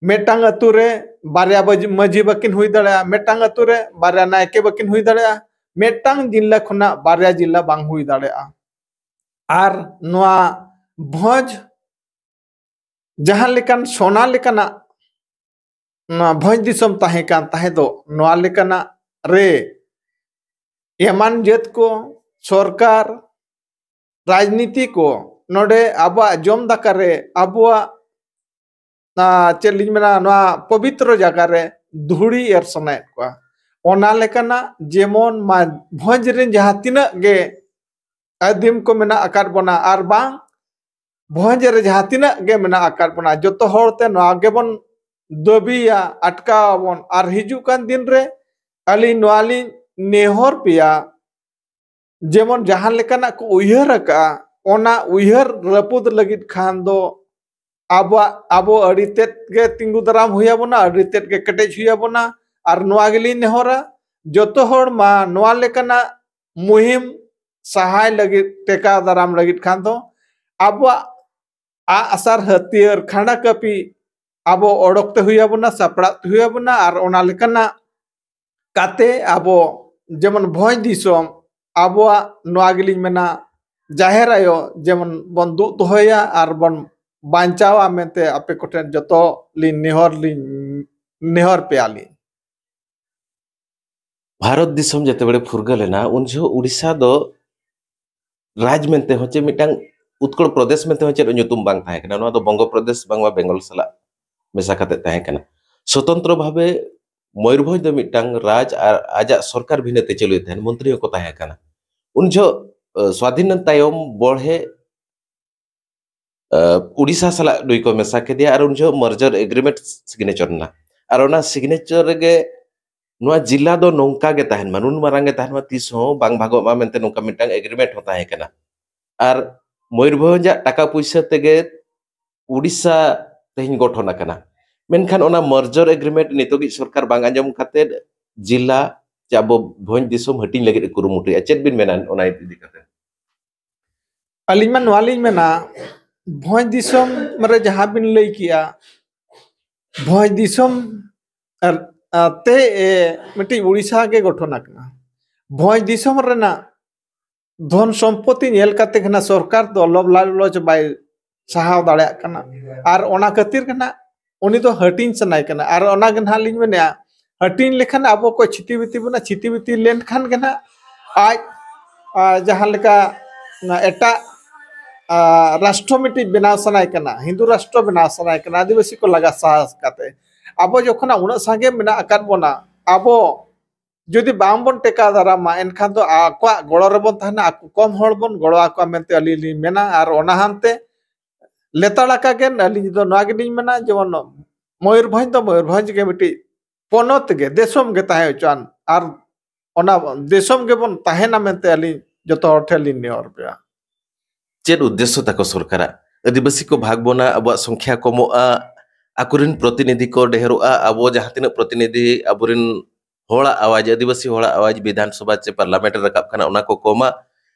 ᱢᱤᱫᱴᱟᱝ ᱟᱹᱛᱩ ᱨᱮ ᱵᱟᱨᱭᱟ ᱵᱟᱡ-, ᱢᱟᱹᱡᱷᱤ ᱵᱟᱹᱠᱤᱱ ᱦᱩᱭ ᱫᱟᱲᱮᱭᱟᱜᱼᱟ, ᱢᱤᱫᱴᱟᱝ ᱟᱹᱛᱩ ᱨᱮ ᱵᱟᱨᱭᱟ ᱱᱟᱭᱠᱮ ᱵᱟᱹᱠᱤᱱ ᱦᱩᱭ ᱫᱟᱲᱮᱭᱟᱜᱼᱟ, ᱢᱤᱫᱴᱟᱝ ᱡᱤᱞᱟ ᱠᱷᱚᱱᱟᱜ ᱵᱟᱨᱭᱟ ᱡᱤᱞᱟ ᱵᱟᱝ ᱦᱩᱭ ᱫᱟᱲᱮᱭᱟᱜᱼᱟ᱾ ᱟᱨ ᱱᱚᱣᱟ ᱵᱷᱚᱸᱡᱽ ᱡᱟᱦᱟᱸ ᱞᱮᱠᱟᱱ ᱥᱚᱱᱟ ᱞᱮᱠᱟᱱᱟᱜ ᱱᱚᱣᱟ ᱵᱷᱚᱸᱡᱽ ᱫᱤᱥᱚᱢ ᱛᱟᱦᱮᱸ ᱠᱟᱱ ᱛᱟᱦᱮᱸ ᱫᱚ, ᱱᱚᱣᱟ ᱞᱮᱠᱟᱱᱟᱜ ᱨᱮ ᱮᱢᱟᱱ ᱡᱟᱹᱛ ᱠᱚ, ᱥᱚᱨᱠᱟᱨ, ᱨᱟᱡᱽᱱᱤᱛᱤ ᱠᱚ ᱱᱚᱰᱮ ᱟᱵᱚᱣᱟᱜ ᱡᱚᱢ ᱫᱟᱠᱟ ᱨᱮ, ᱟᱵᱚᱣᱟᱜ, ᱟ, ᱪᱮᱫ ᱞᱤᱧ ᱢᱮᱱᱟ, ᱱᱚᱣᱟ ᱯᱚᱵᱤᱛᱨᱚ ᱡᱟᱭᱜᱟ ᱨᱮ ᱫᱷᱩᱲᱤ ᱮᱨ ᱥᱟᱱᱟᱭᱮᱫ ᱠᱚᱣᱟ᱾ ᱚᱱᱟ ᱞᱮᱠᱟᱱᱟᱜ ᱡᱮᱢᱚᱱ ᱢᱟ ᱵᱷᱚᱸᱡᱽ ᱨᱮᱱ ᱡᱟᱦᱟᱸ ᱛᱤᱱᱟᱹᱜ ᱜᱮ ᱟᱹᱫᱤᱢ ᱠᱚ ᱢᱮᱱᱟᱜ ᱟᱠᱟᱫ ᱵᱚᱱᱟ, ᱟᱨ ᱵᱟᱝ ᱵᱷᱚᱸᱡᱽ ᱨᱮ ᱡᱟᱦᱟᱸ ᱛᱤᱱᱟᱹᱜ ᱜᱮ ᱢᱮᱱᱟᱜ ᱟᱠᱟᱫ ᱵᱚᱱᱟ, ᱡᱚᱛᱚ ᱦᱚᱲ ᱛᱮ ᱱᱚᱣᱟ ᱜᱮᱵᱚᱱ ᱫᱟᱹᱵᱤᱭᱟ, ᱟᱴᱠᱟᱣ ᱟᱵᱚᱱ᱾ ᱟᱨ ᱦᱤᱡᱩᱜ ᱠᱟᱱ ᱫᱤᱱ ᱨᱮ ᱟᱹᱞᱤᱧ ᱱᱚᱣᱟ ᱞᱤᱧ ᱱᱮᱦᱚᱨ ᱯᱮᱭᱟ, ᱡᱮᱢᱚᱱ ᱡᱟᱦᱟᱸ ᱞᱮᱠᱟᱱᱟᱜ ᱠᱚ ᱩᱭᱦᱟᱹᱨ ᱟᱠᱟᱫᱼᱟ, ᱚᱱᱟ ᱩᱭᱦᱟᱹᱨ ᱨᱟᱹᱯᱩᱫ ᱞᱟᱹᱜᱤᱫ ᱠᱷᱟᱱ ᱫᱚ ᱟᱵᱚᱣᱟᱜ, ᱟᱵᱚ ᱟᱹᱰᱤ ᱛᱮᱫ ᱜᱮ ᱛᱤᱸᱜᱩ ᱫᱟᱨᱟᱢ ᱦᱩᱭ ᱟᱵᱚᱱᱟ, ᱟᱹᱰᱤ ᱛᱮᱫ ᱜᱮ ᱠᱮᱴᱮᱡ ᱦᱩᱭ ᱟᱵᱚᱱᱟ᱾ ᱟᱨ ᱱᱚᱣᱟ ᱜᱮᱞᱤᱧ ᱱᱮᱦᱚᱨᱟ, ᱡᱚᱛᱚ ᱦᱚᱲ ᱢᱟ ᱱᱚᱣᱟ ᱞᱮᱠᱟᱱᱟᱜ ᱢᱩᱦᱤᱢ ᱥᱟᱦᱟᱭ ᱞᱟᱹᱜᱤᱫ, ᱴᱮᱠᱟᱣ ᱫᱟᱨᱟᱢ ᱞᱟᱹᱜᱤᱫ ᱠᱷᱟᱱ ᱫᱚ ᱟᱵᱚᱣᱟᱜ ᱟᱜᱼᱥᱟᱨ, ᱦᱟᱹᱛᱭᱟᱹᱨ, ᱠᱷᱟᱸᱰᱟ ᱠᱟᱹᱯᱤ ᱟᱵᱚ ᱚᱰᱚᱠ ᱛᱮ ᱦᱩᱭ ᱟᱵᱚᱱᱟ, ᱥᱟᱯᱲᱟᱜ ᱛᱮ ᱦᱩᱭ ᱟᱵᱚᱱᱟ᱾ ᱟᱨ ᱚᱱᱟ ᱞᱮᱠᱟᱱᱟᱜ ᱠᱟᱛᱮ ᱟᱵᱚ ᱡᱮᱢᱚᱱ ᱵᱷᱚᱸᱡᱽ ᱫᱤᱥᱚᱢ, ᱟᱵᱚᱣᱟᱜ ᱱᱚᱣᱟ ᱜᱮᱞᱤᱧ ᱢᱮᱱᱟ, ᱡᱟᱦᱮᱨ ᱟᱭᱳ ᱡᱮᱢᱚᱱ ᱵᱚᱱ ᱫᱩᱜ ᱫᱚᱦᱚᱭᱟ ᱟᱨ ᱵᱚᱱ ᱵᱟᱧᱪᱟᱣᱟ ᱢᱮᱱᱛᱮ ᱟᱯᱮ ᱠᱚᱴᱷᱮᱱ ᱡᱚᱛᱚ ᱞᱤᱧ ᱱᱮᱦᱚᱨ ᱞᱤᱧ, ᱱᱮᱦᱚᱨ ᱯᱮᱭᱟ ᱞᱤᱧ᱾ ᱵᱷᱟᱨᱚᱛ ᱫᱤᱥᱚᱢ ᱡᱮᱛᱮᱵᱮᱲᱮ ᱯᱷᱩᱨᱜᱟᱹᱞ ᱮᱱᱟ, ᱩᱱ ᱡᱚᱦᱚᱜ ᱩᱲᱤᱥᱥᱟ ᱫᱚ ᱨᱟᱡᱽ ᱢᱮᱱᱛᱮ ᱦᱚᱸ ᱪᱮ ᱢᱤᱫᱴᱟᱝ ᱩᱛᱠᱚᱲ ᱯᱨᱚᱫᱮᱥ ᱢᱮᱱᱛᱮ ᱦᱚᱸ ᱪᱮᱫ ᱧᱩᱛᱩᱢ ᱵᱟᱝ ᱛᱟᱦᱮᱸ ᱠᱟᱱᱟ᱾ ᱱᱚᱣᱟ ᱫᱚ ᱵᱚᱝᱜᱚ ᱯᱨᱚᱫᱮᱥ ᱵᱟᱝᱢᱟ ᱵᱮᱝᱜᱚᱞ ᱥᱟᱞᱟᱜ ᱢᱮᱥᱟ ᱠᱟᱛᱮ ᱛᱟᱦᱮᱸ ᱠᱟᱱᱟ᱾ ᱥᱚᱛᱚᱱᱛᱨᱚ ᱵᱷᱟᱵᱮ ᱢᱚᱭᱩᱨᱵᱷᱚᱸᱡᱽ ᱫᱚ ᱢᱤᱫᱴᱟᱝ ᱨᱟᱡᱽ ᱟᱨ ᱟᱡᱟᱜ ᱥᱚᱨᱠᱟᱨ ᱵᱷᱤᱱᱟᱹ ᱛᱮ ᱪᱟᱹᱞᱩᱭᱮᱫ ᱛᱟᱦᱮᱸᱱ, ᱢᱚᱱᱛᱨᱤ ᱦᱚᱸᱠᱚ ᱛᱟᱦᱮᱸ ᱠᱟᱱᱟ᱾ ᱩᱱ ᱡᱚᱦᱚᱜ, ᱟᱹ, ᱥᱣᱟᱫᱷᱤᱱ ᱛᱟᱭᱚᱢ ᱵᱚᱲᱦᱮ ᱟᱹ, ᱩᱰᱤᱥᱟ ᱥᱟᱞᱟᱜ ᱱᱩᱭ ᱠᱚ ᱢᱮᱥᱟ ᱠᱮᱫᱮᱭᱟ ᱟᱨ ᱩᱱ ᱡᱚᱦᱚᱜ merger agreement signature ᱮᱱᱟ᱾ ᱟᱨ ᱚᱱᱟ signature ᱨᱮᱜᱮ ᱱᱚᱣᱟ ᱡᱤᱞᱟ ᱫᱚ ᱱᱚᱝᱠᱟ ᱜᱮ ᱛᱟᱦᱮᱱ ᱢᱟ, ᱱᱩᱱ ᱢᱟᱨᱟᱝ ᱜᱮ ᱛᱟᱦᱮᱱ ᱢᱟ, ᱛᱤᱥ ᱦᱚᱸ ᱵᱟᱝ ᱵᱷᱟᱜᱚᱜ ᱢᱟ ᱢᱮᱱᱛᱮ ᱱᱚᱝᱠᱟ ᱢᱤᱫᱴᱟᱝ agreement ᱦᱚᱸ ᱛᱟᱦᱮᱸ ᱠᱟᱱᱟ᱾ ᱟᱨ ᱢᱚᱭᱩᱨᱵᱷᱚᱸᱡᱽ ᱟᱜ ᱴᱟᱠᱟ ᱯᱩᱭᱥᱟᱹ ᱛᱮᱜᱮ ᱩᱰᱤᱥᱟ ᱛᱮᱦᱮᱧ ᱜᱚᱴᱷᱚᱱ ᱟᱠᱟᱱᱟ᱾ ᱢᱮᱱᱠᱷᱟᱱ ᱚᱱᱟ merger agreement ᱱᱤᱛᱚᱜᱤᱡ ᱥᱚᱨᱠᱟᱨ ᱵᱟᱝ ᱟᱸᱡᱚᱢ ᱠᱟᱛᱮ ᱡᱤᱞᱟ ᱪᱮ ᱟᱵᱚ ᱵᱷᱚᱸᱡᱽ ᱫᱤᱥᱚᱢ ᱦᱟᱹᱴᱤᱧ ᱞᱟᱹᱜᱤᱫ ᱮ ᱠᱩᱨᱩᱢᱩᱴᱩᱭᱟ᱾ ᱪᱮᱫ ᱵᱤᱱ ᱢᱮᱱᱟ ᱚᱱᱟ ᱤᱫᱤ ᱠᱟᱛᱮ? ᱟᱹᱞᱤᱧ ᱢᱟ ᱱᱚᱣᱟ ᱞᱤᱧ ᱢᱮᱱᱟ, ᱵᱷᱚᱸᱡᱽ ᱫᱤᱥᱚᱢ ᱨᱮ ᱡᱟᱦᱟᱸ ᱵᱤᱱ ᱞᱟᱹᱭ ᱠᱮᱜᱼᱟ, ᱵᱷᱚᱸᱡᱽ ᱫᱤᱥᱚᱢ ᱟᱨ, ᱟᱨ ᱛᱮ, ᱮ, ᱢᱤᱫᱴᱤᱡ ᱩᱲᱤᱥᱥᱟ ᱜᱮ ᱜᱚᱴᱷᱚᱱ ᱟᱠᱟᱱᱟ᱾ ᱵᱷᱚᱸᱡᱽ ᱫᱤᱥᱚᱢ ᱨᱮᱱᱟᱜ ᱫᱷᱚᱱ ᱥᱚᱢᱯᱚᱛᱤ ᱧᱮᱞ ᱠᱟᱛᱮ ᱜᱮ ᱱᱟᱜ ᱥᱚᱨᱠᱟᱨ ᱫᱚ ᱞᱚᱵᱷ ᱞᱟᱞᱚᱪ ᱵᱟᱭ ᱥᱟᱦᱟᱣ ᱫᱟᱲᱮᱭᱟᱜ ᱠᱟᱱᱟ᱾ ᱟᱨ ᱚᱱᱟ ᱠᱷᱟᱹᱛᱤᱨ ᱜᱮ ᱱᱟᱜ ᱩᱱᱤ ᱫᱚ ᱦᱟᱹᱴᱤᱧ ᱥᱟᱱᱟᱭ ᱠᱟᱱᱟ᱾ ᱟᱨ ᱚᱱᱟ ᱜᱮ ᱱᱟᱜ ᱞᱤᱧ ᱢᱮᱱᱮᱫᱼᱟ, ᱦᱟᱹᱴᱤᱧ ᱞᱮᱠᱷᱟᱱ ᱟᱵᱚ ᱠᱚ ᱪᱷᱤᱛᱤ ᱵᱤᱛᱤ ᱵᱚᱱᱟ, ᱪᱷᱤᱛᱤ ᱵᱤᱛᱤ ᱞᱮᱱᱠᱷᱟᱱ ᱜᱮ ᱱᱟᱜ ᱟᱡ, ᱟ, ᱡᱟᱦᱟᱸ ᱞᱮᱠᱟ ᱚᱱᱟ ᱮᱴᱟᱜ, ᱟ, ᱨᱟᱥᱴᱨᱚ ᱢᱤᱫᱴᱤᱡ ᱵᱮᱱᱟᱣ ᱥᱟᱱᱟᱭ ᱠᱟᱱᱟ, ᱦᱤᱱᱫᱩ ᱨᱟᱥᱴᱨᱚ ᱵᱮᱱᱟᱣ ᱥᱟᱱᱟᱭ ᱠᱟᱱᱟ, ᱟᱹᱫᱤᱵᱟᱹᱥᱤ ᱠᱚ ᱞᱟᱜᱟ ᱥᱟᱦᱟ ᱠᱟᱛᱮ᱾ ᱟᱵᱚ ᱡᱚᱠᱷᱚᱱ ᱩᱱᱟᱹᱜ ᱥᱟᱸᱜᱮ ᱢᱮᱱᱟᱜ ᱟᱠᱟᱫ ᱵᱚᱱᱟ, ᱟᱵᱚ ᱡᱩᱫᱤ ᱵᱟᱝ ᱵᱚᱱ ᱴᱮᱠᱟᱣ ᱫᱟᱨᱟᱢᱟ, ᱮᱱᱠᱷᱟᱱ ᱫᱚ ᱟᱠᱚᱣᱟᱜ ᱜᱚᱲᱚ ᱨᱮᱵᱚᱱ ᱛᱟᱦᱮᱱᱟ, ᱟᱠᱚ ᱠᱚᱢ ᱦᱚᱲ ᱵᱚᱱ ᱜᱚᱲᱚ ᱟᱠᱚᱣᱟ ᱢᱮᱱᱛᱮ ᱟᱹᱞᱤᱧ ᱞᱤᱧ ᱢᱮᱱᱟ᱾ ᱟᱨ ᱚᱱᱟ ᱦᱟᱱᱛᱮ ᱞᱮᱛᱟᱲ ᱟᱠᱟ ᱜᱮ ᱟᱹᱞᱤᱧ ᱫᱚ ᱱᱚᱣᱟ ᱜᱮᱞᱤᱧ ᱢᱮᱱᱟ, ᱡᱮᱢᱚᱱ ᱢᱚᱭᱩᱨᱵᱷᱚᱸᱡᱽ ᱫᱚ ᱢᱚᱭᱩᱨᱵᱷᱚᱸᱡᱽ ᱜᱮ ᱢᱤᱫᱴᱤᱡ ᱯᱚᱱᱚᱛ ᱜᱮ, ᱫᱤᱥᱚᱢ ᱜᱮ ᱛᱟᱦᱮᱸ ᱦᱚᱪᱚᱣᱟᱱ, ᱟᱨ ᱚᱱᱟ ᱫᱤᱥᱚᱢ ᱜᱮᱵᱚᱱ ᱛᱟᱦᱮᱱᱟ ᱢᱮᱱᱛᱮ ᱟᱹᱞᱤᱧ ᱡᱚᱛᱚ ᱦᱚᱲ ᱴᱷᱮᱱ ᱞᱤᱧ ᱱᱮᱦᱚᱨ ᱯᱮᱭᱟ᱾ ᱪᱮᱫ ᱩᱫᱽᱫᱮᱥᱥᱚ ᱛᱟᱠᱚ ᱥᱚᱨᱠᱟᱨᱟᱜ? ᱟᱹᱫᱤᱵᱟᱹᱥᱤ ᱠᱚ ᱵᱷᱟᱜᱽ ᱵᱚᱱᱟ, ᱟᱵᱚᱣᱟᱜ ᱥᱚᱝᱠᱷᱭᱟ ᱠᱚᱢᱚᱜᱼᱟ, ᱟᱠᱚᱨᱮᱱ ᱯᱨᱚᱛᱤᱱᱤᱫᱷᱤ ᱠᱚ ᱰᱷᱮᱨᱚᱜᱼᱟ, ᱟᱵᱚ ᱡᱟᱦᱟᱸ ᱛᱤᱱᱟᱹᱜ ᱯᱨᱚᱛᱤᱱᱤᱫᱷᱤ ᱟᱵᱚᱨᱮᱱ ᱦᱚᱲᱟᱜ ᱟᱣᱟᱡᱽ, ᱟᱹᱫᱤᱵᱟᱹᱥᱤ ᱦᱚᱲᱟᱜ ᱟᱣᱟᱡᱽ ᱵᱤᱫᱷᱟᱱ ᱥᱚᱵᱷᱟ ᱪᱮ ᱯᱟᱨᱞᱟᱢᱮᱱᱴ ᱨᱮ ᱨᱟᱠᱟᱵ ᱠᱟᱱᱟ, ᱚᱱᱟ ᱠᱚ ᱠᱚᱢᱟ,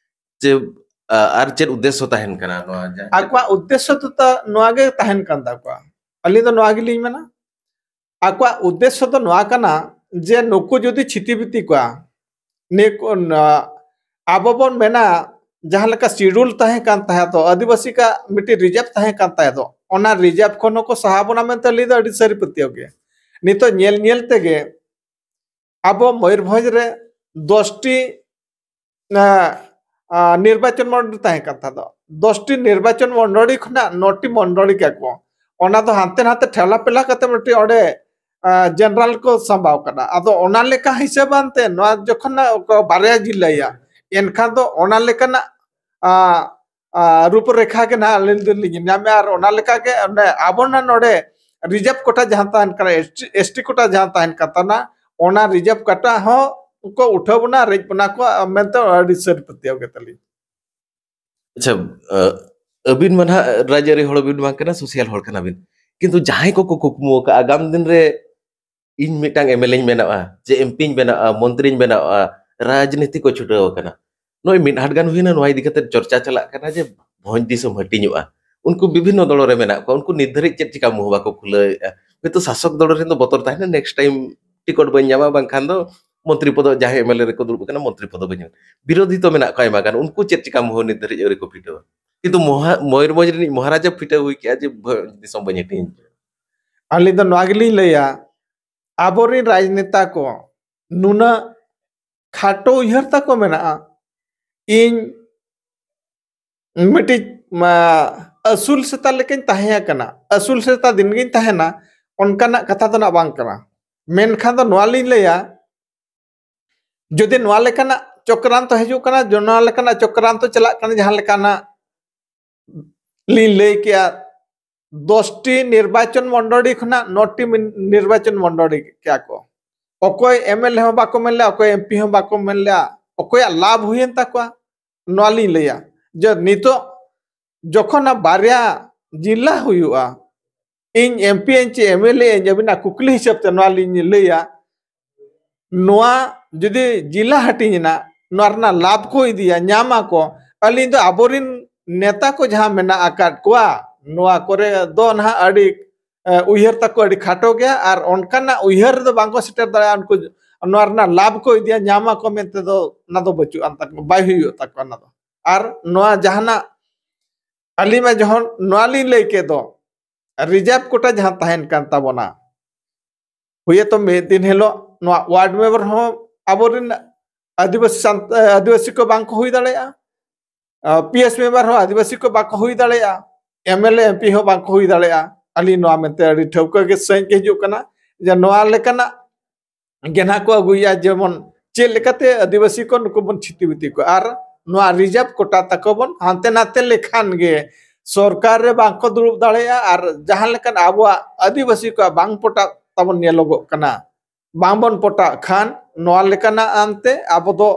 ᱪᱮ ᱟ, ᱟᱨ ᱪᱮᱫ ᱩᱫᱽᱫᱮᱥᱥᱚ ᱛᱟᱦᱮᱱ ᱠᱟᱱᱟ ᱱᱚᱣᱟ ᱡᱟᱦᱟᱸ? ᱟᱠᱚᱣᱟᱜ ᱩᱫᱽᱫᱮᱥᱥᱚ ᱫᱚ ᱛᱟ-, ᱱᱚᱣᱟ ᱜᱮ ᱛᱟᱦᱮᱱ ᱠᱟᱱ ᱛᱟᱠᱚᱣᱟ᱾ ᱟᱹᱞᱤᱧ ᱫᱚ ᱱᱚᱣᱟ ᱜᱮᱞᱤᱧ ᱢᱮᱱᱟ, ᱟᱠᱚᱣᱟᱜ ᱩᱫᱽᱫᱮᱥᱥᱚ ᱫᱚ ᱱᱚᱣᱟ ᱠᱟᱱᱟ ᱡᱮ ᱱᱩᱠᱩ ᱡᱩᱫᱤ ᱪᱷᱤᱛᱤ ᱵᱤᱛᱤ ᱠᱚᱣᱟ, ᱱᱤᱭᱟᱹ ᱠᱚ, ᱱᱟ-, ᱟᱵᱚ ᱵᱚᱱ ᱢᱮᱱᱟ ᱡᱟᱦᱟᱸ ᱞᱮᱠᱟ ᱥᱤᱰᱩᱞ ᱛᱟᱦᱮᱸ ᱠᱟᱱ ᱛᱟᱦᱮᱸ ᱫᱚ, ᱟᱹᱫᱤᱵᱟᱹᱥᱤ ᱠᱟᱜ ᱢᱤᱫᱴᱤᱡ ᱨᱤᱡᱟᱨᱵᱷ ᱛᱟᱦᱮᱸ ᱠᱟᱱ ᱛᱟᱦᱮᱸ ᱫᱚ, ᱚᱱᱟ ᱨᱤᱡᱟᱨᱵᱷ ᱠᱷᱚᱱ ᱦᱚᱸᱠᱚ ᱥᱟᱦᱟ ᱵᱚᱱᱟ ᱢᱮᱱᱛᱮ ᱟᱹᱞᱤᱧ ᱫᱚ ᱟᱹᱰᱤ ᱥᱟᱹᱨᱤ ᱯᱟᱹᱛᱭᱟᱹᱣ ᱜᱮ᱾ ᱱᱤᱛᱚᱜ ᱧᱮᱞ ᱧᱮᱞ ᱛᱮᱜᱮ ᱟᱵᱚ ᱢᱚᱭᱩᱨᱵᱷᱚᱸᱡᱽ ᱨᱮ ᱫᱚᱥᱴᱤ, ᱟ, ᱟ, ᱱᱤᱨᱵᱟᱪᱚᱱ ᱢᱚᱱᱰᱚᱞᱤ ᱛᱟᱦᱮᱸ ᱠᱟᱱ ᱛᱟᱦᱮᱸ ᱫᱚ, ᱫᱚᱥᱴᱤ ᱱᱤᱨᱵᱟᱪᱚᱱ ᱢᱚᱱᱰᱚᱞᱤ ᱠᱷᱚᱱᱟᱜ ᱱᱚᱴᱤ ᱢᱚᱱᱰᱚᱞᱤ ᱠᱮᱫ ᱠᱚ᱾ ᱚᱱᱟ ᱫᱚ ᱦᱟᱱᱛᱮ ᱱᱟᱛᱮ ᱴᱷᱮᱞᱟ ᱯᱮᱞᱟ ᱠᱟᱛᱮ ᱢᱤᱫᱴᱤᱡ ᱚᱸᱰᱮ, ᱟ, ᱡᱮᱱᱟᱨᱟᱞ ᱠᱚ ᱥᱟᱢᱵᱟᱣ ᱠᱟᱫᱟ᱾ ᱟᱫᱚ ᱚᱱᱟ ᱞᱮᱠᱟ ᱦᱤᱥᱟᱹᱵ ᱟᱱᱛᱮ ᱱᱚᱣᱟ ᱡᱚᱠᱷᱚᱱ ᱚᱠᱟ ᱵᱟᱨᱭᱟ ᱡᱤᱞᱟᱹᱭᱟ, ᱮᱱᱠᱷᱟᱱ ᱫᱚ ᱚᱱᱟ ᱞᱮᱠᱟᱱᱟᱜ, ᱟ, ᱟ, ᱨᱩᱯᱚᱨᱮᱠᱷᱟ ᱜᱮ ᱱᱟᱦᱟᱜ ᱟᱹᱞᱤᱧ ᱫᱚᱞᱤᱧ ᱧᱟᱢᱮᱜᱼᱟ᱾ ᱟᱨ ᱚᱱᱟ ᱞᱮᱠᱟ ᱜᱮ ᱚᱱᱮ ᱟᱵᱚᱱᱟᱜ ᱱᱚᱰᱮ ᱨᱤᱡᱟᱨᱵᱷ ᱠᱳᱴᱟ ᱡᱟᱦᱟᱸ ᱛᱟᱦᱮᱱ ᱠᱟᱱᱟ, ᱮᱥ ᱴᱤ, ᱮᱥ ᱴᱤ ᱠᱳᱴᱟ ᱡᱟᱦᱟᱸ ᱛᱟᱦᱮᱱ ᱠᱟᱱ ᱛᱟᱵᱚᱱᱟ, ᱚᱱᱟ ᱨᱤᱡᱟᱨᱵᱷ ᱠᱳᱴᱟ ᱦᱚᱸ ᱠᱚ ᱩᱴᱷᱟᱹᱣ ᱵᱚᱱᱟ, ᱨᱮᱡ ᱵᱚᱱᱟ ᱠᱚ ᱢᱮᱱᱛᱮ ᱟᱹᱰᱤ ᱥᱟᱹᱨᱤ ᱯᱟᱹᱛᱭᱟᱹᱣ ᱜᱮ ᱛᱟᱹᱞᱤᱧ᱾ ᱟᱪᱪᱷᱟ, ᱟ, ᱟᱹᱵᱤᱱ ᱢᱟ ᱱᱟᱦᱟᱜ ᱨᱟᱡᱽᱟᱹᱨᱤ ᱦᱚᱲ ᱵᱤᱱ ᱵᱟᱝ ᱠᱟᱱᱟ, ᱥᱳᱥᱤᱭᱟᱞ ᱦᱚᱲ ᱠᱟᱱᱟ ᱵᱤᱱ, ᱠᱤᱱᱛᱩ ᱡᱟᱦᱟᱸᱭ ᱠᱚᱠᱚ ᱠᱩᱠᱢᱩ ᱟᱠᱟᱫᱼᱟ ᱟᱜᱟᱢ ᱫᱤᱱ ᱨᱮ ᱤᱧ ᱢᱤᱫᱴᱟᱝ ᱮᱢ ᱮᱞ ᱮᱧ ᱵᱮᱱᱟᱜᱼᱟ, ᱪᱮ ᱮᱢ ᱯᱤᱧ ᱵᱮᱱᱟᱜᱼᱟ, ᱢᱚᱱᱛᱨᱤᱧ ᱵᱮᱱᱟᱜᱼᱟ, ᱨᱟᱡᱽᱱᱤᱛᱤ ᱠᱚ ᱪᱷᱩᱴᱟᱹᱣ ᱟᱠᱟᱱᱟ᱾ ᱱᱚᱜᱼᱚᱭ ᱢᱤᱫ ᱦᱟᱴ ᱜᱟᱱ ᱦᱩᱭᱱᱟ, ᱱᱚᱣᱟ ᱤᱫᱤ ᱠᱟᱛᱮ ᱪᱚᱨᱪᱟ ᱪᱟᱞᱟᱜ ᱠᱟᱱᱟ ᱡᱮ ᱵᱷᱚᱸᱡᱽ ᱫᱤᱥᱚᱢ ᱦᱟᱹᱴᱤᱧᱚᱜᱼᱟ᱾ ᱩᱱᱠᱩ ᱵᱤᱵᱷᱤᱱᱱᱚ ᱫᱚᱞ ᱨᱮ ᱢᱮᱱᱟᱜ ᱠᱚᱣᱟ, ᱩᱱᱠᱩ ᱱᱤᱛ ᱫᱷᱟᱹᱨᱤᱡ ᱪᱮᱫ ᱪᱤᱠᱟ ᱢᱩᱦ ᱵᱟᱠᱚ ᱠᱷᱩᱞᱟᱹᱣᱮᱫᱼᱟ? ᱦᱚᱭᱛᱳ ᱥᱟᱥᱚᱠ ᱫᱚᱞ ᱨᱮᱱ ᱫᱚ ᱵᱚᱛᱚᱨ ᱛᱟᱦᱮᱱᱟ, ᱱᱮᱠᱥᱴ ᱴᱟᱭᱤᱢ ᱴᱤᱠᱚᱴ ᱵᱟᱹᱧ ᱧᱟᱢᱟ, ᱵᱟᱝᱠᱷᱟᱱ ᱫᱚ ᱢᱚᱱᱛᱨᱤ ᱯᱚᱫ ᱡᱟᱦᱟᱸᱭ ᱮᱢ ᱮᱞ ᱮ ᱨᱮᱠᱚ ᱫᱩᱲᱩᱵ ᱟᱠᱟᱱᱟ, ᱢᱚᱱᱛᱨᱤ ᱯᱚᱫ ᱵᱟᱹᱧ ᱧᱟᱢᱟ᱾ ᱵᱤᱨᱳᱫᱷᱤ ᱛᱚ ᱢᱮᱱᱟᱜ ᱠᱚᱣᱟ ᱟᱭᱢᱟ ᱜᱟᱱ, ᱩᱱᱠᱩ ᱪᱮᱫ ᱪᱤᱠᱟ ᱢᱩᱦ ᱱᱤᱛ ᱫᱷᱟᱹᱨᱤᱡ ᱟᱹᱣᱨᱤ ᱠᱚ ᱯᱷᱤᱴᱟᱹᱣᱟ᱾ ᱠᱤᱱᱛᱩ ᱢᱚᱦᱟ-, ᱢᱚᱭᱩᱨᱵᱷᱚᱸᱡᱽ ᱨᱤᱱᱤᱡ ᱢᱚᱦᱟᱨᱟᱡᱟ ᱯᱷᱤᱴᱟᱹᱣ ᱦᱩᱭ ᱠᱮᱜᱼᱟ ᱡᱮ ᱵᱷᱚᱸᱡᱽ ᱫᱤᱥᱚᱢ ᱵᱟᱹᱧ ᱦᱟᱹᱴᱤᱧ᱾ ᱟᱹᱞᱤᱧ ᱫᱚ ᱱᱚᱣᱟ ᱜᱮᱞᱤᱧ ᱞᱟᱹᱭᱟ, ᱟᱵᱚᱨᱤᱱ ᱨᱟᱡᱽᱱᱮᱛᱟ ᱠᱚ ᱱᱩᱱᱟᱹᱜ ᱠᱷᱟᱴᱚ ᱩᱭᱦᱟᱹᱨ ᱛᱟᱠᱚ ᱢᱮᱱᱟᱜᱼᱟ, ᱤᱧ ᱢᱤᱫᱴᱤᱡ, ᱢᱟ, ᱟᱹᱥᱩᱞ ᱥᱮᱛᱟ ᱞᱮᱠᱟᱧ ᱛᱟᱦᱮᱸ ᱟᱠᱟᱱᱟ, ᱟᱹᱥᱩᱞ ᱥᱮᱛᱟ ᱫᱤᱱ ᱜᱤᱧ ᱛᱟᱦᱮᱱᱟ, ᱚᱱᱠᱟᱱᱟᱜ ᱠᱟᱛᱷᱟ ᱫᱚ ᱱᱟᱜ ᱵᱟᱝ ᱠᱟᱱᱟ᱾ ᱢᱮᱱᱠᱷᱟᱱ ᱫᱚ ᱱᱚᱣᱟ ᱞᱤᱧ ᱞᱟᱹᱭᱟ, ᱡᱩᱫᱤ ᱱᱚᱣᱟ ᱞᱮᱠᱟᱱᱟᱜ ᱪᱚᱠᱨᱟᱱᱛᱚ ᱦᱤᱡᱩᱜ ᱠᱟᱱᱟ, ᱡᱚ-, ᱱᱚᱣᱟ ᱞᱮᱠᱟᱱᱟᱜ ᱪᱚᱠᱨᱟᱱᱛᱚ ᱪᱟᱞᱟᱜ ᱠᱟᱱᱟ, ᱡᱟᱦᱟᱸ ᱞᱮᱠᱟᱱᱟᱜ ᱞᱤᱧ ᱞᱟᱹᱭ ᱠᱮᱜᱼᱟ, ᱫᱚᱥᱴᱤ ᱱᱤᱨᱵᱟᱪᱚᱱ ᱢᱚᱱᱰᱚᱞᱤ ᱠᱷᱚᱱᱟᱜ ᱱᱚᱴᱤ ᱱᱤᱨᱵᱟᱪᱚᱱ ᱢᱚᱱᱰᱚᱞᱤ ᱠᱮᱭᱟ ᱠᱚ᱾ ᱚᱠᱚᱭ ᱮᱢᱮᱞᱮ ᱦᱚᱸ ᱵᱟᱠᱚ ᱢᱮᱱ ᱞᱮᱫᱼᱟ, ᱚᱠᱚᱭ ᱮᱢᱯᱤ ᱦᱚᱸ ᱵᱟᱠᱚ ᱢᱮᱱ ᱞᱮᱫᱼᱟ᱾ ᱚᱠᱚᱭᱟᱜ ᱞᱟᱵᱷ ᱦᱩᱭᱮᱱ ᱛᱟᱠᱚᱣᱟ, ᱱᱚᱣᱟ ᱞᱤᱧ ᱞᱟᱹᱭᱟ᱾ ᱡᱮ ᱱᱤᱛᱚᱜ ᱡᱚᱠᱷᱚᱱ ᱵᱟᱨᱭᱟ ᱡᱤᱞᱟ ᱦᱩᱭᱩᱜᱼᱟ, ᱤᱧ ᱮᱢᱯᱤ ᱟᱹᱧ ᱪᱮ ᱮᱢᱮᱞᱮ ᱟᱹᱧ, ᱟᱹᱵᱤᱱᱟᱜ ᱠᱩᱠᱞᱤ ᱦᱤᱥᱟᱹᱵ ᱛᱮ ᱱᱚᱣᱟ ᱞᱤᱧ ᱞᱟᱹᱭᱟ, ᱱᱚᱣᱟ ᱡᱩᱫᱤ ᱡᱤᱞᱟ ᱦᱟᱹᱴᱤᱧ ᱮᱱᱟ, ᱱᱚᱣᱟ ᱨᱮᱱᱟᱜ ᱞᱟᱵᱷ ᱠᱚ ᱤᱫᱤᱭᱟ, ᱧᱟᱢᱟ ᱠᱚ᱾ ᱟᱹᱞᱤᱧ ᱫᱚ ᱟᱵᱚᱨᱤᱱ ᱱᱮᱛᱟ ᱠᱚ ᱡᱟᱦᱟᱸ ᱢᱮᱱᱟᱜ ᱟᱠᱟᱫ ᱠᱚᱣᱟ, ᱱᱚᱣᱟ ᱠᱚᱨᱮ ᱫᱚ ᱱᱟᱦᱟᱜ ᱟᱹᱰᱤ, ᱮ, ᱩᱭᱦᱟᱹᱨ ᱛᱟᱠᱚ ᱟᱹᱰᱤ ᱠᱷᱟᱴᱚ ᱜᱮᱭᱟ, ᱟᱨ ᱚᱱᱠᱟᱱᱟᱜ ᱩᱭᱦᱟᱹᱨ ᱨᱮᱫᱚ ᱵᱟᱝᱠᱚ ᱥᱮᱴᱮᱨ ᱫᱟᱲᱮᱭᱟᱜᱼᱟ᱾ ᱩᱱᱠᱩ ᱱᱚᱣᱟ ᱨᱮᱱᱟᱜ ᱞᱟᱵᱷ ᱠᱚ ᱤᱫᱤᱭᱟ, ᱧᱟᱢᱟ ᱠᱚ ᱢᱮᱱᱛᱮ ᱫᱚ ᱚᱱᱟ ᱫᱚ ᱵᱟᱹᱪᱩᱜ ᱟᱱ ᱛᱟᱠᱚ, ᱵᱟᱭ ᱦᱩᱭᱩᱜ ᱛᱟᱠᱚᱣᱟ ᱚᱱᱟ ᱫᱚ᱾ ᱟᱨ ᱱᱚᱣᱟ ᱡᱟᱦᱟᱱᱟᱜ ᱟᱹᱞᱤᱧ ᱢᱟ ᱡᱚᱠᱷᱚᱱ ᱱᱚᱣᱟ ᱞᱤᱧ ᱞᱟᱹᱭ ᱠᱮᱫ ᱫᱚ, ᱨᱤᱡᱟᱨᱵᱷ ᱠᱳᱴᱟ ᱡᱟᱦᱟᱸ ᱛᱟᱦᱮᱱ ᱠᱟᱱ ᱛᱟᱵᱚᱱᱟ, ᱦᱩᱭᱮᱛᱚ ᱢᱤᱫ ᱫᱤᱱ ᱦᱤᱞᱳᱜ ᱱᱚᱣᱟ ᱣᱟᱨᱰ ᱢᱮᱢᱵᱟᱨ ᱦᱚᱸ ᱟᱵᱚᱨᱮᱱ ᱟᱹᱫᱤᱵᱟᱹᱥᱤ ᱥᱟᱱᱛ-, ᱟᱹᱫᱤᱵᱟᱹᱥᱤ ᱠᱚ ᱵᱟᱝ ᱠᱚ ᱦᱩᱭ ᱫᱟᱲᱮᱭᱟᱜᱼᱟ, ᱯᱤ ᱮᱥ ᱢᱮᱢᱵᱟᱨ ᱦᱚᱸ ᱟᱹᱫᱤᱵᱟᱹᱥᱤ ᱠᱚ ᱵᱟᱠᱚ ᱦᱩᱭ ᱫᱟᱲᱮᱭᱟᱜᱼᱟ, M L A, M P ᱦᱚᱸ ᱵᱟᱝ ᱠᱚ ᱦᱩᱭ ᱫᱟᱲᱮᱭᱟᱜᱼᱟ᱾ ᱟᱹᱞᱤᱧ ᱱᱚᱣᱟ ᱢᱮᱱᱛᱮ ᱟᱹᱰᱤ ᱴᱷᱟᱹᱣᱠᱟᱹ ᱜᱮ ᱥᱟᱺᱦᱤᱡ ᱜᱮ ᱦᱤᱡᱩᱜ ᱠᱟᱱᱟ ᱡᱮ ᱱᱚᱣᱟ ᱞᱮᱠᱟᱱᱟᱜ ᱜᱮ ᱱᱟᱦᱟᱜ ᱠᱚ ᱟᱹᱜᱩᱭᱮᱫᱼᱟ, ᱡᱮᱢᱚᱱ ᱪᱮᱫ ᱞᱮᱠᱟᱛᱮ ᱟᱹᱫᱤᱵᱟᱹᱥᱤ ᱠᱚ ᱱᱩᱠᱩ ᱵᱚᱱ ᱪᱷᱤᱛᱤ ᱵᱤᱛᱤ ᱠᱚᱣᱟ᱾ ᱟᱨ ᱱᱚᱣᱟ ᱨᱤᱡᱟᱨᱵᱷ ᱠᱳᱴᱟ ᱛᱟᱠᱚ ᱵᱚᱱ ᱦᱟᱱᱛᱮ ᱱᱟᱛᱮ ᱞᱮᱠᱷᱟᱱ ᱜᱮ ᱥᱚᱨᱠᱟᱨ ᱨᱮ ᱵᱟᱝ ᱠᱚ ᱫᱩᱲᱩᱵ ᱫᱟᱲᱮᱭᱟᱜᱼᱟ᱾ ᱟᱨ ᱡᱟᱦᱟᱸ ᱞᱮᱠᱟᱱ ᱟᱵᱚᱣᱟᱜ ᱟᱹᱫᱤᱵᱟᱹᱥᱤ ᱠᱚᱣᱟᱜ ᱵᱟᱝ ᱯᱚᱴᱟᱜ ᱛᱟᱵᱚᱱ ᱧᱮᱞᱚᱜᱚᱜ ᱠᱟᱱᱟ, ᱵᱟᱝ ᱵᱚᱱ ᱯᱚᱴᱟᱜ ᱠᱷᱟᱱ ᱱᱚᱣᱟ ᱞᱮᱠᱟᱱᱟᱜ ᱟᱱᱛᱮ ᱟᱵᱚ ᱫᱚ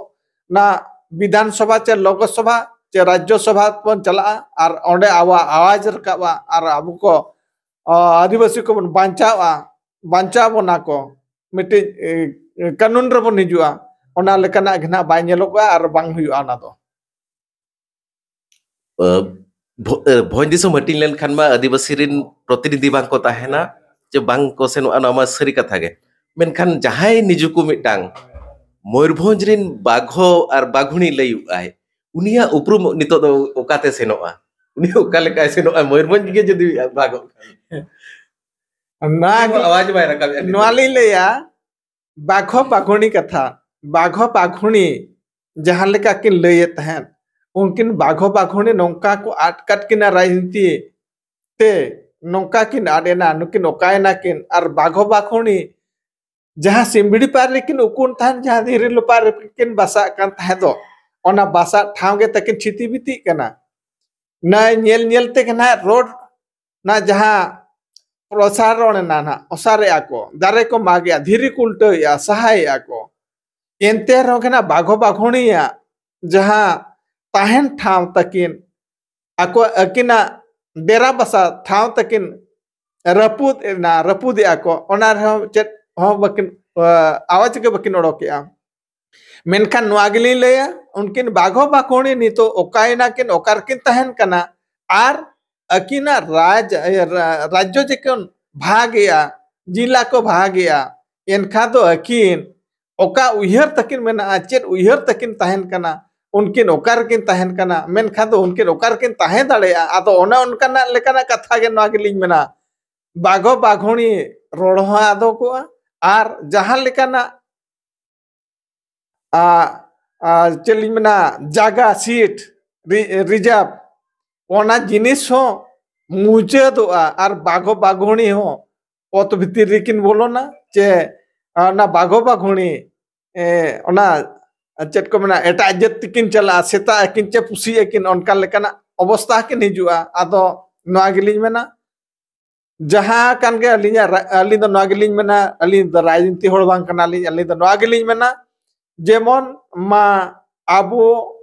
ᱚᱱᱟ ᱵᱤᱫᱷᱟᱱ ᱥᱚᱵᱷᱟ ᱪᱮ ᱞᱳᱠ ᱥᱚᱵᱷᱟ ᱪᱮ ᱨᱟᱡᱽᱡᱚ ᱥᱚᱵᱷᱟ ᱵᱚᱱ ᱪᱟᱞᱟᱜᱼᱟ, ᱟᱨ ᱚᱸᱰᱮ ᱟᱵᱚᱣᱟᱜ ᱟᱣᱟᱡᱽ ᱨᱟᱠᱟᱵᱼᱟ, ᱟᱨ ᱟᱵᱚ ᱠᱚ, ᱟ, ᱟᱹᱫᱤᱵᱟᱹᱥᱤ ᱠᱚᱵᱚᱱ ᱵᱟᱧᱪᱟᱣᱼᱟ, ᱵᱟᱧᱪᱟᱣ ᱵᱚᱱᱟ ᱠᱚ, ᱢᱤᱫᱴᱤᱡ, ᱮ, ᱮ, ᱠᱟᱹᱱᱩᱱ ᱨᱮᱵᱚᱱ ᱦᱤᱡᱩᱜᱼᱟ᱾ ᱚᱱᱟ ᱞᱮᱠᱟᱱᱟᱜ ᱜᱮ ᱱᱟᱦᱟᱜ ᱵᱟᱭ ᱧᱮᱞᱚᱜᱚᱜᱼᱟ ᱟᱨ ᱵᱟᱝ ᱦᱩᱭᱩᱜᱼᱟ ᱚᱱᱟ ᱫᱚ᱾ ᱟᱹ, ᱵᱷᱚ-, ᱟᱹ, ᱵᱷᱚᱸᱡᱽ ᱫᱤᱥᱚᱢ ᱦᱟᱹᱴᱤᱧ ᱞᱮᱱᱠᱷᱟᱱ ᱢᱟ ᱟᱹᱫᱤᱵᱟᱹᱥᱤ ᱨᱤᱱ ᱯᱨᱚᱛᱤᱱᱤᱫᱷᱤ ᱵᱟᱝ ᱠᱚ ᱛᱟᱦᱮᱱᱟ, ᱪᱮ ᱵᱟᱝ ᱠᱚ ᱥᱮᱱᱚᱜᱼᱟ, ᱱᱚᱣᱟ ᱢᱟ ᱥᱟᱹᱨᱤ ᱠᱟᱛᱷᱟ ᱜᱮ᱾ ᱢᱮᱱᱠᱷᱟᱱ ᱡᱟᱦᱟᱸᱭ ᱱᱤᱡᱩᱠᱩ ᱢᱤᱫᱴᱟᱝ ᱢᱚᱭᱩᱨᱵᱷᱚᱸᱡᱽ ᱨᱤᱱ ᱵᱟᱜᱷᱚ ᱟᱨ ᱵᱟᱜᱷᱩᱱᱤ ᱞᱟᱹᱭᱩᱜ ᱟᱭ, ᱩᱱᱤᱭᱟᱜ ᱩᱯᱨᱩᱢ ᱱᱤᱛᱚᱜ ᱫᱚ ᱚᱠᱟᱛᱮ ᱥᱮᱱᱚᱜᱼᱟ? ᱩᱱᱤ ᱚᱠᱟ ᱞᱮᱠᱟᱭ ᱥᱮᱱᱚᱜᱼᱟ ᱢᱚᱭᱩᱨᱵᱷᱚᱸᱡᱽ ᱜᱮ ᱡᱩᱫᱤ ᱵᱟᱜᱚᱜ ᱠᱷᱟᱱ? ᱚᱱᱟ ᱜᱮ ᱟᱣᱟᱡᱽ ᱵᱟᱭ ᱨᱟᱠᱟᱵᱮᱜᱼᱟ ᱱᱤᱛᱚᱜ᱾ ᱱᱚᱣᱟ ᱞᱤᱧ ᱞᱟᱹᱭᱟ, ᱵᱟᱜᱷᱚ ᱵᱟᱜᱷᱩᱱᱤ ᱠᱟᱛᱷᱟ, ᱵᱟᱜᱷᱚ ᱵᱟᱜᱷᱩᱱᱤ ᱡᱟᱦᱟᱸ ᱞᱮᱠᱟ ᱠᱤᱱ ᱞᱟᱹᱭᱮᱫ ᱛᱟᱦᱮᱸᱫ, ᱩᱱᱠᱤᱱ ᱵᱟᱜᱷᱚ ᱵᱟᱜᱷᱩᱱᱤ ᱱᱚᱝᱠᱟ ᱠᱚ ᱟᱫ ᱠᱟᱫ ᱠᱤᱱᱟ ᱨᱟᱡᱽᱱᱤᱛᱤ ᱛᱮ, ᱱᱚᱝᱠᱟ ᱠᱤᱱ ᱟᱫ ᱮᱱᱟ, ᱱᱩᱠᱤᱱ ᱚᱠᱟᱭᱮᱱᱟ ᱠᱤᱱ? ᱟᱨ ᱵᱟᱜᱷᱚ ᱵᱟᱜᱷᱩᱱᱤ ᱡᱟᱦᱟᱸ ᱥᱤᱢᱵᱤᱲᱤ ᱯᱟᱨ ᱨᱮᱠᱤᱱ ᱩᱠᱩᱱ ᱛᱟᱦᱮᱸᱫ, ᱡᱟᱦᱟᱸ ᱫᱷᱤᱨᱤ ᱞᱚᱯᱟᱨ ᱨᱮᱠᱤᱱ ᱵᱟᱥᱟᱜ ᱠᱟᱱ ᱛᱟᱦᱮᱸ ᱫᱚ, ᱚᱱᱟ ᱵᱟᱥᱟᱜ ᱴᱷᱟᱶ ᱜᱮ ᱛᱟᱹᱠᱤᱱ ᱪᱷᱤᱛᱤ ᱵᱤᱛᱤᱜ ᱠᱟᱱᱟ᱾ ᱱᱚᱜᱼᱚᱭ ᱧᱮᱞ ᱧᱮᱞ ᱛᱮᱜᱮ ᱱᱟᱦᱟᱜ ᱨᱳᱰ ᱱᱟ ᱡᱟᱦᱟᱸ ᱯᱨᱚᱥᱟᱨᱚᱱ ᱮᱱᱟ ᱱᱟᱜ, ᱚᱥᱟᱨᱮᱜᱼᱟ ᱠᱚ, ᱫᱟᱨᱮ ᱠᱚ ᱢᱟᱜᱮᱜᱼᱟ, ᱫᱷᱤᱨᱤ ᱠᱚ ᱩᱞᱴᱟᱹᱣᱮᱜᱼᱟ, ᱥᱟᱦᱟᱭᱮᱜᱼᱟ ᱠᱚ, ᱮᱱᱛᱮ ᱨᱮᱦᱚᱸ ᱜᱮ ᱱᱟᱜ ᱵᱟᱜᱷᱚ ᱵᱟᱜᱷᱚᱬᱤᱭᱟᱜ ᱡᱟᱦᱟᱸ ᱛᱟᱦᱮᱱ ᱴᱷᱟᱶ ᱛᱟᱹᱠᱤᱱ, ᱟᱠᱚ ᱟᱹᱠᱤᱱᱟᱜ ᱰᱮᱨᱟ ᱵᱟᱥᱟ ᱴᱷᱟᱶ ᱛᱟᱹᱠᱤᱱ ᱨᱟᱹᱯᱩᱫ ᱮᱱᱟ, ᱨᱟᱹᱯᱩᱫᱮᱜᱼᱟ ᱠᱚ, ᱚᱱᱟ ᱨᱮᱦᱚᱸ ᱪᱮᱫ ᱦᱚᱸ ᱵᱟᱹᱠᱤᱱ, ᱟ, ᱟᱣᱟᱡᱽ ᱜᱮ ᱵᱟᱹᱠᱤᱱ ᱚᱰᱚᱠᱮᱜᱼᱟ᱾ ᱢᱮᱱᱠᱷᱟᱱ ᱱᱚᱣᱟ ᱜᱮᱞᱤᱧ ᱞᱟᱹᱭᱟ, ᱩᱱᱠᱤᱱ ᱵᱟᱜᱷᱚ ᱵᱟᱜᱷᱚᱬᱤ ᱱᱤᱛᱚᱜ ᱚᱠᱟᱭᱮᱱᱟ ᱠᱤᱱ, ᱚᱠᱟ ᱨᱮᱠᱤᱱ ᱛᱟᱦᱮᱱ ᱠᱟᱱᱟ? ᱟᱨ ᱟᱹᱠᱤᱱᱟᱜ ᱨᱟᱡᱽ, ᱮ, ᱨᱟ-, ᱨᱟᱡᱽᱡᱚ ᱡᱮᱠᱤᱱ ᱵᱷᱟᱜᱮᱜᱼᱟ, ᱡᱤᱞᱟ ᱠᱚ ᱵᱷᱟᱜᱮᱜᱼᱟ, ᱮᱱᱠᱷᱟᱱ ᱫᱚ ᱟᱹᱠᱤᱱ ᱚᱠᱟ ᱩᱭᱦᱟᱹᱨ ᱛᱟᱹᱠᱤᱱ ᱢᱮᱱᱟᱜᱼᱟ, ᱪᱮᱫ ᱩᱭᱦᱟᱹᱨ ᱛᱟᱹᱠᱤᱱ ᱛᱟᱦᱮᱱ ᱠᱟᱱᱟ, ᱩᱱᱠᱤᱱ ᱚᱠᱟ ᱨᱮᱠᱤᱱ ᱛᱟᱦᱮᱱ ᱠᱟᱱᱟ, ᱢᱮᱱᱠᱷᱟᱱ ᱫᱚ ᱩᱱᱠᱤᱱ ᱚᱠᱟ ᱨᱮᱠᱤᱱ ᱛᱟᱦᱮᱸ ᱫᱟᱲᱮᱭᱟᱜᱼᱟ? ᱟᱫᱚ ᱚᱱᱮ ᱚᱱᱠᱟᱱᱟᱜ ᱞᱮᱠᱟᱱᱟᱜ ᱠᱟᱛᱷᱟ ᱜᱮ ᱱᱚᱣᱟ ᱜᱮᱞᱤᱧ ᱢᱮᱱᱟ, ᱵᱟᱜᱷᱚ ᱵᱟᱜᱷᱚᱬᱤ ᱨᱚᱲ ᱦᱚᱸ ᱟᱫᱚ ᱠᱚᱜᱼᱟ, ᱟᱨ ᱡᱟᱦᱟᱸ ᱞᱮᱠᱟᱱᱟᱜ, ᱟ, ᱟ, ᱪᱮᱫ ᱞᱤᱧ ᱢᱮᱱᱟ, ᱡᱟᱭᱜᱟ, ᱥᱤᱴ, ᱨᱤ-, ᱨᱤᱡᱟᱨᱵᱷ, ᱚᱱᱟ ᱡᱤᱱᱤᱥ ᱦᱚᱸ ᱢᱩᱪᱟᱹᱫᱚᱜᱼᱟ, ᱟᱨ ᱵᱟᱜᱷᱚ ᱵᱟᱜᱷᱚᱬᱤ ᱦᱚᱸ ᱚᱛ ᱵᱷᱤᱛᱤᱨ ᱨᱮᱠᱤᱱ ᱵᱚᱞᱚᱱᱟ, ᱪᱮ ᱚᱱᱟ ᱵᱟᱜᱷᱚ ᱵᱟᱜᱷᱚᱬᱤ, ᱮ, ᱚᱱᱟ ᱪᱮᱫ ᱠᱚ ᱢᱮᱱᱟ, ᱮᱴᱟᱜ ᱡᱟᱹᱛ ᱛᱮᱠᱤᱱ ᱪᱟᱞᱟᱜᱼᱟ, ᱥᱮᱛᱟᱜ ᱟᱹᱠᱤᱱ ᱪᱮ ᱯᱩᱥᱤᱜ ᱟᱹᱠᱤᱱ, ᱚᱱᱠᱟ ᱞᱮᱠᱟᱱᱟᱜ ᱚᱵᱚᱥᱛᱟ ᱠᱤᱱ ᱦᱤᱡᱩᱜᱼᱟ᱾ ᱟᱫᱚ ᱱᱚᱣᱟ ᱜᱮᱞᱤᱧ ᱢᱮᱱᱟ, ᱡᱟᱦᱟᱸ ᱠᱟᱱ ᱜᱮ ᱟᱹᱞᱤᱧᱟᱜ ᱨᱟ-, ᱟᱹᱞᱤᱧ ᱫᱚ ᱱᱚᱣᱟ ᱜᱮᱞᱤᱧ ᱢᱮᱱᱟ, ᱟᱹᱞᱤᱧ ᱫᱚ ᱨᱟᱡᱽᱱᱤᱛᱤ ᱦᱚᱲ ᱵᱟᱝ ᱠᱟᱱᱟᱞᱤᱧ, ᱟᱹᱞᱤᱧ ᱫᱚ ᱱᱚᱣᱟ ᱜᱮᱞᱤᱧ ᱢᱮᱱᱟ, ᱡᱮᱢᱚᱱ ᱢᱟ ᱟᱵᱚ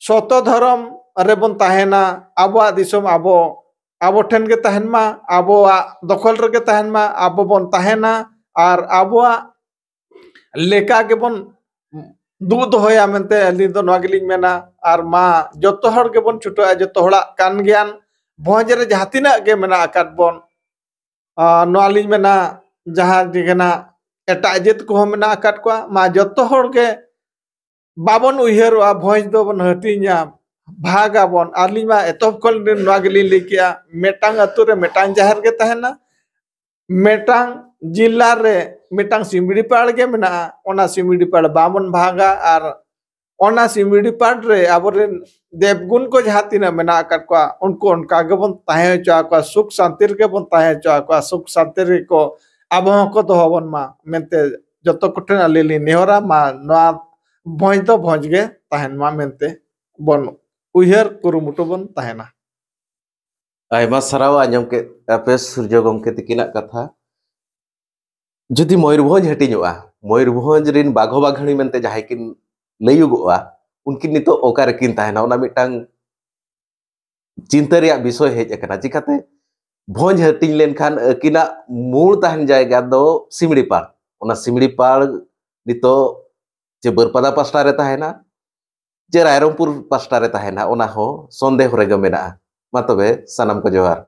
ᱥᱚᱛᱚ ᱫᱷᱚᱨᱚᱢ ᱨᱮᱵᱚᱱ ᱛᱟᱦᱮᱱᱟ, ᱟᱵᱚᱣᱟᱜ ᱫᱤᱥᱚᱢ ᱟᱵᱚ, ᱟᱵᱚ ᱴᱷᱮᱱ ᱜᱮ ᱛᱟᱦᱮᱱ ᱢᱟ, ᱟᱵᱚᱣᱟᱜ ᱫᱚᱠᱷᱚᱞ ᱨᱮᱜᱮ ᱛᱟᱦᱮᱱ ᱢᱟ, ᱟᱵᱚ ᱵᱚᱱ ᱛᱟᱦᱮᱱᱟ, ᱟᱨ ᱟᱵᱚᱣᱟᱜ ᱞᱮᱠᱟ ᱜᱮᱵᱚᱱ ᱫᱩᱜ ᱫᱚᱦᱚᱭᱟ ᱢᱮᱱᱛᱮ ᱟᱹᱞᱤᱧ ᱫᱚ ᱱᱚᱣᱟ ᱜᱮᱞᱤᱧ ᱢᱮᱱᱟ᱾ ᱟᱨ ᱢᱟ ᱡᱚᱛᱚ ᱦᱚᱲ ᱜᱮᱵᱚᱱ ᱪᱷᱩᱴᱟᱹᱜᱼᱟ, ᱡᱚᱛᱚ ᱦᱚᱲᱟᱜ ᱠᱟᱱ ᱜᱮᱭᱟᱱ ᱵᱷᱚᱸᱡᱽ ᱨᱮ ᱡᱟᱦᱟᱸ ᱛᱤᱱᱟᱹᱜ ᱜᱮ ᱢᱮᱱᱟᱜ ᱟᱠᱟᱫ ᱵᱚᱱ, ᱟᱨ ᱱᱚᱣᱟ ᱞᱤᱧ ᱢᱮᱱᱟ, ᱡᱟᱦᱟᱸ ᱡᱮ ᱠᱟᱱᱟ ᱮᱴᱟᱜ ᱡᱟᱹᱛ ᱠᱚᱦᱚᱸ ᱢᱮᱱᱟᱜ ᱟᱠᱟᱫ ᱠᱚᱣᱟ, ᱢᱟ ᱡᱚᱛᱚ ᱦᱚᱲ ᱜᱮ ᱵᱟᱵᱚᱱ ᱩᱭᱦᱟᱹᱨᱚᱜᱼᱟ, ᱵᱷᱚᱸᱡᱽ ᱫᱚᱵᱚᱱ ᱦᱟᱹᱴᱤᱧᱟ, ᱵᱷᱟᱜᱽ ᱟᱵᱚᱱ᱾ ᱟᱹᱞᱤᱧ ᱢᱟ ᱮᱛᱚᱦᱚᱵ ᱠᱷᱚᱱ ᱱᱚᱣᱟ ᱜᱮᱞᱤᱧ ᱞᱟᱹᱭ ᱠᱮᱜᱼᱟ, ᱢᱤᱫᱴᱟᱝ ᱟᱹᱛᱩ ᱨᱮ ᱢᱤᱫᱴᱟᱝ ᱡᱟᱦᱮᱨ ᱜᱮ ᱛᱟᱦᱮᱱᱟ, ᱢᱤᱫᱴᱟᱝ ᱡᱤᱞᱟ ᱨᱮ ᱢᱤᱫᱴᱟᱝ ᱥᱤᱢᱲᱤᱯᱟᱲ ᱜᱮ ᱢᱮᱱᱟᱜᱼᱟ, ᱚᱱᱟ ᱥᱤᱢᱲᱤᱯᱟᱲ ᱵᱟᱵᱚᱱ ᱵᱷᱟᱜᱟ᱾ ᱟᱨ ᱚᱱᱟ ᱥᱤᱢᱲᱤᱯᱟᱲ ᱨᱮ ᱟᱵᱚᱨᱮᱱ ᱫᱮᱵᱽᱜᱩᱱ ᱠᱚ ᱡᱟᱦᱟᱸ ᱛᱤᱱᱟᱹᱜ ᱢᱮᱱᱟᱜ ᱟᱠᱟᱫ ᱠᱚᱣᱟ, ᱩᱱᱠᱩ ᱚᱱᱠᱟ ᱜᱮᱵᱚᱱ ᱛᱟᱦᱮᱸ ᱦᱚᱪᱚ ᱟᱠᱚᱣᱟ, ᱥᱩᱠ ᱥᱟᱱᱛᱤ ᱨᱮᱜᱮ ᱵᱚᱱ ᱛᱟᱦᱮᱸ ᱦᱚᱪᱚ ᱟᱠᱚᱣᱟ, ᱥᱩᱠ ᱥᱟᱱᱛᱤ ᱨᱮᱜᱮ ᱠᱚ ᱟᱵᱚ ᱦᱚᱸᱠᱚ ᱫᱚᱦᱚ ᱵᱚᱱ ᱢᱟ ᱢᱮᱱᱛᱮ ᱡᱚᱛᱚ ᱠᱚᱴᱷᱮᱱ ᱟᱹᱞᱤᱧ ᱞᱤᱧ ᱱᱮᱦᱚᱨᱟ᱾ ᱢᱟ ᱱᱚᱣᱟ ᱵᱷᱚᱸᱡᱽ ᱫᱚ ᱵᱷᱚᱸᱡᱽ ᱜᱮ ᱛᱟᱦᱮᱱ ᱢᱟ ᱢᱮᱱᱛᱮ ᱵᱚᱱ ᱩᱭᱦᱟᱹᱨ ᱠᱩᱨᱩᱢᱩᱴᱩ ᱵᱚᱱ ᱛᱟᱦᱮᱱᱟ᱾ ᱟᱭᱢᱟ ᱥᱟᱨᱦᱟᱣ᱾ ᱟᱸᱡᱚᱢ ᱠᱮᱫ ᱟᱯᱮ ᱥᱩᱨᱡᱚ ᱜᱚᱢᱠᱮ ᱛᱤᱠᱤᱱᱟᱜ ᱠᱟᱛᱷᱟ᱾ ᱡᱩᱫᱤ ᱢᱚᱭᱩᱨᱵᱷᱚᱸᱡᱽ ᱦᱟᱹᱴᱤᱧᱚᱜᱼᱟ, ᱢᱚᱭᱩᱨᱵᱷᱚᱸᱡᱽ ᱨᱤᱱ ᱵᱟᱜᱷᱚ ᱵᱟᱜᱷᱟᱹᱲᱤ ᱢᱮᱱᱛᱮ ᱡᱟᱦᱟᱸᱭ ᱠᱤᱱ ᱞᱟᱹᱭᱩᱜᱚᱜᱼᱟ, ᱩᱱᱠᱤᱱ ᱱᱤᱛᱚᱜ ᱚᱠᱟ ᱨᱮᱠᱤᱱ ᱛᱟᱦᱮᱱᱟ, ᱚᱱᱟ ᱢᱤᱫᱴᱟᱝ ᱪᱤᱱᱛᱟᱹ ᱨᱮᱭᱟᱜ ᱵᱤᱥᱚᱭ ᱦᱮᱡ ᱟᱠᱟᱱᱟ᱾ ᱪᱤᱠᱟᱹᱛᱮ ᱵᱷᱚᱸᱡᱽ ᱦᱟᱹᱴᱤᱧ ᱞᱮᱱᱠᱷᱟᱱ ᱟᱹᱠᱤᱱᱟᱜ ᱢᱩᱲ ᱛᱟᱦᱮᱱ ᱡᱟᱭᱜᱟ ᱫᱚ ᱥᱤᱢᱲᱤᱯᱟᱲ, ᱚᱱᱟ ᱥᱤᱢᱲᱤᱯᱟᱲ ᱱᱤᱛᱚᱜ ᱪᱮ ᱵᱟᱹᱨᱯᱟᱫᱟ ᱯᱟᱥᱴᱟ ᱨᱮ ᱛᱟᱦᱮᱱᱟ ᱪᱮ ᱨᱟᱭᱨᱚᱝᱯᱩᱨ ᱯᱟᱥᱴᱟ ᱨᱮ ᱛᱟᱦᱮᱱᱟ, ᱚᱱᱟ ᱦᱚᱸ ᱥᱚᱱᱫᱮᱦᱚ ᱨᱮᱜᱮ ᱢᱮᱱᱟᱜᱼᱟ᱾ ᱢᱟ ᱛᱚᱵᱮ ᱥᱟᱱᱟᱢ ᱠᱚ ᱡᱚᱦᱟᱨ᱾